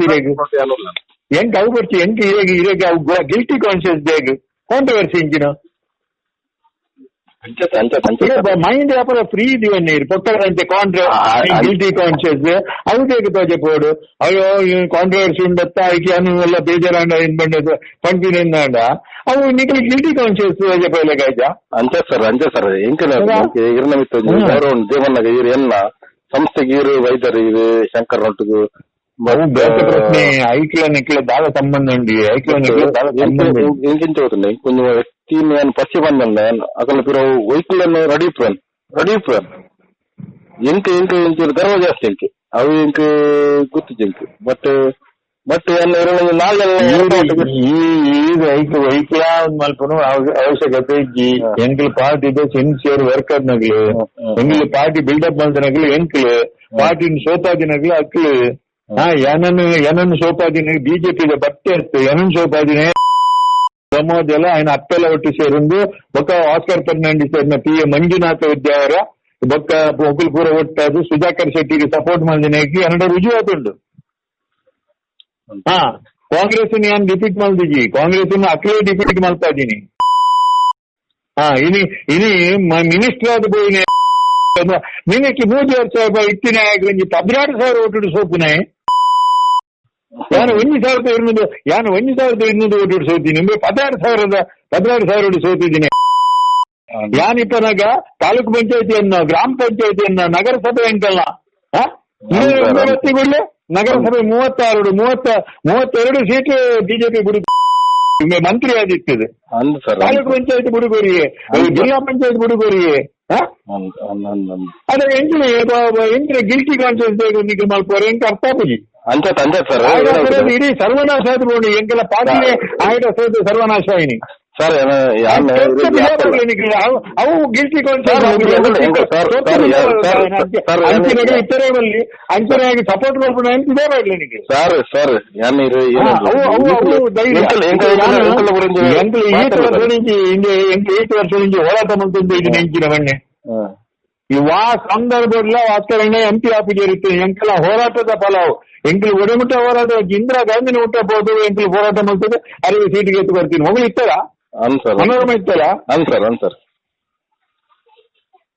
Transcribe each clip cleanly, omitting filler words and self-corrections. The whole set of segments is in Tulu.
ಇರೆಗ್ ಎಂಕ್ ಅವು ಬರ್ಚಿ, ಎಂಕ್ ಇರೆಗ್ ಇರೆಗ್ ಅವು ಗಿಲ್ಟಿ ಕಾನ್ಶಿಯಸ್ ಬೇಗ ಕಾಂಟ್ರವರ್ಸಿ ಇಂಚಿನ. ಅಂಚ ಅಂಚ ಅಂಚ. ಮೈಂಡ್ ಅಪರ ಫ್ರೀ ದಿವನ್ನೇರು ಪೊಕ್ಕರಂತೆ ಕಾಂಟ್ರ ಗಿಲ್ಟಿ ಕಾನ್ಶಿಯಸ್ ಅವು ಬೇಗ ತೋಜೆ ಪೋಡು. ಅಯ್ಯೋ, ಕಾಂಟ್ರವರ್ಸಿ ಉಂಡತ್ತ, ಐಕೆ ಅನು ಎಲ್ಲ ಬೇಜಾರಾಂಡ ಏನ್ ಬಂಡದು ಪಂಪಿನ ಅವು ನಿಖಲ್ ಗಿಲ್ಟಿ ಕಾನ್ಶಿಯಸ್ ತೋಜೆ ಪೋಯ್ಲೆಗಾಯ್ತ. ಅಂಚ ಸರ್, ಅಂಚ ಸರ್. ಎಂಕಲ ಇರ್ನ ಮಿತ್ತ ಒಂಜಿ ಗೌರವ ಉಂಡು. ದೇವಣ್ಣಗ ಇರು ಎನ್ನ ಸಂಸ್ಥೆಗೆ ಇರು ವೈದ್ಯರು ಇರು ಶಂಕರ್ ನೊಟ್ಟುಗು. ಅವು ಬೇತೆ ಪ್ರಶ್ನೆ. ಐಕ್ಲ ನಿಕ್ಲ ದಾದ ಸಂಬಂಧ ಉಂಡಿ? ಐಕ್ಲ ನಿಕ್ಲ ದಾದ ಸಂಬಂಧ ಉಂಡು? ಎಂಕಿಂತ ಹೋತುಂಡೆ కొంచెం ವ್ಯಕ್ತಿ ನಾನು ಪಸಿ ಬಂದ ಅಕಲ ಪಿರ ವೆಹಿಕಲ್ ಅನ್ನು ರೆಡಿ ಇಪ್ಪುವೆನ್, ರೆಡಿ ಇಪ್ಪುವೆನ್. ಎಂಕ್ ಎಂಕ್ ಎಂಚೂರು ಗರ್ವ ಜಾಸ್ತಿ ಎಂಕ್. ಅವು ಎಂಕ್ ಗೊತ್ತಿಜ್ಜಿ ಎಂಕ್. ಬಟ್ ಬಟ್ ಎನ್ನ ನಾಲ್ ಜನ ಈ ಈಗ ಐಕ್ ವೆಹಿಕಲ್ ಒಂದ್ ಮಲ್ಪನು ಅವಶ್ಯಕತೆ ಇಜ್ಜಿ. ಎಂಕ್ಲ ಪಾರ್ಟಿದ ಸಿನ್ಸಿಯರ್ ವರ್ಕರ್ ನಗ್ಲು. ಎಂಕ್ಲ party build up ಮಲ್ತನಗ್ಲು ಎಂಕ್ಲು. ಪಾರ್ಟಿನ ಸೋಪಾದಿನಗ್ಲು ಅಕ್ಲು. ಹಾ, ಏನನ್ನು ಏನನ್ನು ಸೋಪಾದಿನ ಬಿಜೆಪಿದ ಬಟ್ಟೆ ಅತ್ತು. ಏನನ್ನು ಸೋಪಾದಿನ ಪ್ರಮೋದ್ ಎಲ್ಲ ఆయన ಅಪ್ಪೆಲ್ಲ ಒಟ್ಟು ಸೇರೊಂದು ಬೊಕ್ಕ ಆಸ್ಕರ್ ಫರ್ನಾಂಡಿಸ್ ಸೇರಿನ ಪಿ ಎ ಮಂಜುನಾಥ ಉದ್ಯಾವರ ಬೊಕ್ಕ ಒಕುಲ್ ಪೂರ ಒಟ್ಟಾದು ಸುಧಾಕರ್ ಶೆಟ್ಟಿಗೆ ಸಪೋರ್ಟ್ ಮಲ್ದಿನಕ್ಕೆ ಎನ್ನಡ ರುಜುವಾತುಂಡು. ಹಾ, ಕಾಂಗ್ರೆಸ್ ಯಾನ್ ಡಿಫೀಟ್ ಮಲ್ದಿಜಿ. ಕಾಂಗ್ರೆಸ್ ಅಕ್ಲೇ ಡಿಫೀಟ್ ಮಲ್ತಾ ಇದೀನಿ. ಹಾ, ಇನಿ ಇನಿ ಮಿನಿಸ್ಟರ್ ಆದ ಪೋಯಿನೆ ಮಿನಿಸ್ಟರ್ 3 ವರ್ಷ ಇತ್ತಿನ ಒಂಜಿ 12,000 ಓಟುಡು ಸೋಪುನೆ. ಯಾನು 1200, ಯಾನು 1200 ಓಟುಡು ಸೋತೀನಿ. ನಿಮ್ಗೆ 16,000ದ 16,000 ಸೋತಿದ್ದೀನಿ. ಯಾನಿಪ್ಪನಾಗ ತಾಲೂಕು ಪಂಚಾಯತಿಯನ್ನ, ಗ್ರಾಮ ಪಂಚಾಯತಿಯನ್ನ, ನಗರಸಭೆ ಅಂಕಲ್ಲ ಕೂಡಲೇ ನಗರಸಭೆ 36, 32 ಸೀಟ್ ಬಿಜೆಪಿ ಬುಡು ಮಂತ್ರಿ ಆದಿತ್ತದು. ಅಂದ್ ಸರ್. ತಾಲೂಕು ಪಂಚಾಯತ್ ಬುಡುಗೋರಿಗೆ, ಜಿಲ್ಲಾ ಪಂಚಾಯತ್ ಬುಡುಗೋರಿಗೆ. ಅದೇ ಎಂಚಿನ ಎಂಚಿನ ಗಿಲ್ಟಿ ಕಾನ್ಶಿಯಸ್ ನಿಖಲ್ ಮಲ್ಪೋರೆ? ಎಂಕ್ ಅರ್ಥ ಆಪುಜಿ. ಅಂಚ ಅಂಚ ಸರ್. ಇಡೀ ಸರ್ವನಾಶ ಆದ್ ಬೋಂಡು. ಎಂಕೆಲ್ಲ ಪಾರ್ಟಿನೇ ಆಯ್ಡ ಸರ್ವನಾಶ ಆಯ್ನಿ. ಸರ್. ಅವು ಗಿಲ್ಟಿ ಕಾನ್ಶಿಯಸ್ ಅಂಚಿನ ಇತರೆ ಬಲ್ಲಿ ಅಂಚಿನಾಗಿ ಸಪೋರ್ಟ್ ಮಲ್ಪುನ ಇದೇ ಮಾಡಲಿ ನಿಖಲ್. ಸರ್ ಸರ್, ಯಾನ್ ಅವು ಅವು ಅವು ಧೈರ್ಯ. ಎಂಕ್ಲು ಈತ್ ವರ್ಷ నుంచి ಎಂಕ್ಲು ಈತ್ ವರ್ಷ నుంచి ಹೋರಾಟ ಮಲ್ತೊಂದು ಇದು ನೆಂಚಿನ ಮಣ್ಣೆ. ಈ ವಾ ಸಂದರ್ಭಡ್ಲ ವಾಸ್ಕರಣ್ಣ ಎಂಪಿ ಆಫೀಸರ್ ಇತ್ತು. ಎಂಕಲ ಹೋರಾಟದ ಫಲಾವ್. ಎಂಕ್ಲು ಒಡೆಮುಟ್ಟ ಹೋರಾಟ, ಇಂದಿರಾ ಗಾಂಧಿನ ಹುಟ್ಟ ಬೋದು. ಎಂಕ್ಲು ಹೋರಾಟ ಮಾಡ್ತದೆ, ಅರೆ ಸೀಟಿಗೆ ಎತ್ತು ಬರ್ತೀನಿ. ಮೊಬೈಲ್ ಇತ್ತಲ್ಲ? ಅನ್ ಸರ್. ಮನೋರಮ ಇತ್ತಲ್ಲ? ಅನ್ ಸರ್, ಅನ್ sir.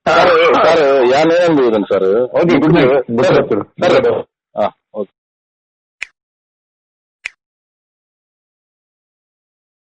Sir sir, ಯಾನ್ ಏನಂದಿದ್ದೀನಿ sir. Okay, good night. Sir sir.